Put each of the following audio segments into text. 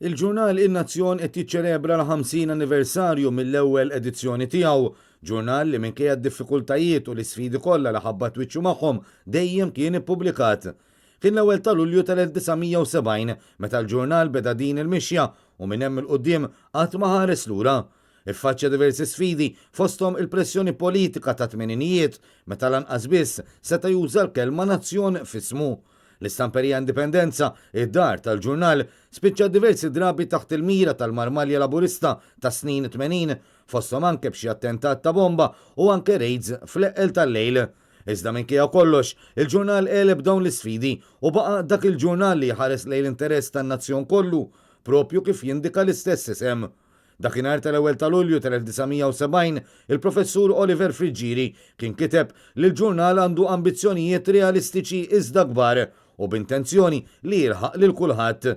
Il-ġurnal In-Nazzjon qed jiċċelebra l-50 anniversarju mill-ewwel edizzjoni tiegħu. Ġurnal li minkejja d-diffikultajiet u l-isfidi kollha li ħabbat wiċċu magħhom dejjem kien ippubblikat. Kien l-ewwel ta' Lulju tal-1970 meta l-ġurnal beda din il-mixja u minn hemm 'il quddiem qatt ma ħares lura. Iffaċċja diversi sfidi fosthom il-pressjoni politika tat-tmeninijiet meta lanqas biss seta' juża l-kelma nazzjon f'ismu. L-istamperija Indipendenza, id-dar tal-ġurnal, spiċċat diversi drabi taħt il-mira tal-marmalja Laburista tas-snin 80, fosthom anke b'xi attentat ta' bomba u anke rejds fl-eqqel tal-lejl. Iżda minkejja kollox, il-ġurnal għeleb dawn l-isfidi u baqa' dak il-ġurnal li jħares lejn l-interess tan-nazzjon kollu, proprju kif jindika l-istess isem. Dakinhar tal-ewwel ta' Lulju tal-1970, il-Professur Oliver Friggieri kien kiteb li l-ġurnal għandu ambizzjonijiet realistiċi iżda kbar u b'intenzjoni li jilħaq lil kulħadd.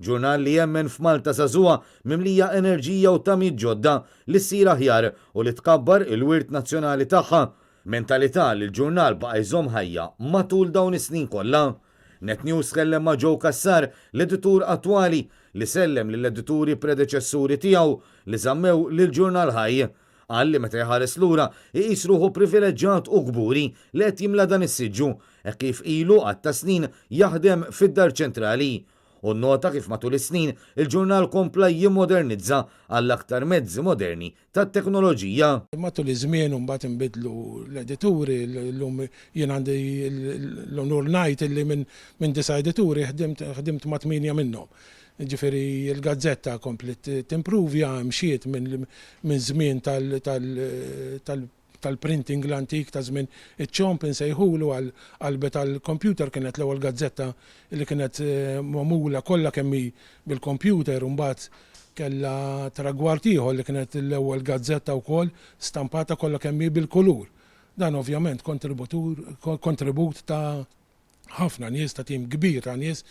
Ġurnal li jemmen f'Malta żagħżugħa mimlija enerġija u tamiet ġodda li ssir aħjar u li tkabbar il-wirt nazzjonali tagħha. Mentalità li l-ġurnal baqa' jżomm ħajja matul dawn is-snin kollha. Net News tkellem ma' Joe Cassar, l-editur attwali, li sellem lill-edituri predeċessuri tiegħu li żammew lill-ġurnal ħaj. Qal li meta jħares lura, iqis ruħu privileġġat u kburi li qed jimla dan is-siġġu, hekk kif ilu għadd ta' snin jaħdem fid-Dar Ċentrali. Hu nnota kif matul is-snin il-ġurnal kompla jimmodernizza għall-aktar mezzi moderni tat-teknoloġija. Matul iż-żmien imbagħad inbidlu l-edituri, llum jien għandi l-unur ngħid illi minn disa' edituri ħdimt ħdimt ma' tmienja minnhom. Jiġifieri l-gazzetta kompliet timpruvja, mxiet minn żmien tal tal-printing l-antik ta' żmien iċ-ċomb insejħulu għal qalbet għall-computer kienet l-ewwel gazzetta li kienet magħmula kollha kemm hi bil-computer u mbagħad kellha tragward ieħor li kienet l-ewwel gazzetta wkoll stampata kollha kemm hi bil-kulur. Dan ovvjament kontributur kontribut ta' ħafna nies, ta' tim kbir ta' nies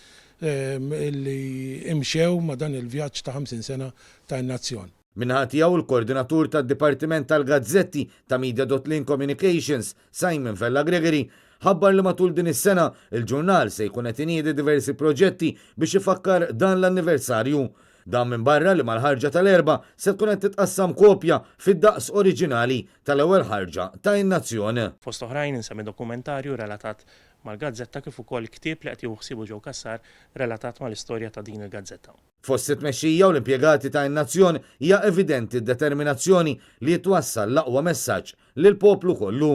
li imxew ma' dan il-vjaġġ ta' 50 sena ta' In-Nazzjon. Min-naħa tiegħu l-Koordinatur tad-Dipartiment tal-Gazzetti ta' Media dot Link Communications, Simon Vella Gregory, ħabbar li matul din is-sena l-ġurnal se jkun qed iniedi diversi proġetti biex ifakkar dan l-anniversarju. Dan minbarra li mal-ħarġa tal-Erbgħa se tkun qed titqassam kopja fid-daqs oriġinali tal-ewwel ħarġa ta' In-Nazzjon. Fost oħrajn insemmi dokumentarju relatat mal-gazzetta kif ukoll ktieb li qed jieħu ħsiebu Joe Cassar relatat mal-istorja ta' din il-gazzetta. Fost it-tmexxija u l-impjegati ta' In-Nazzjon hija evidenti d-determinazzjoni li jitwassal l-aqwa messaġġ lill-poplu kollu.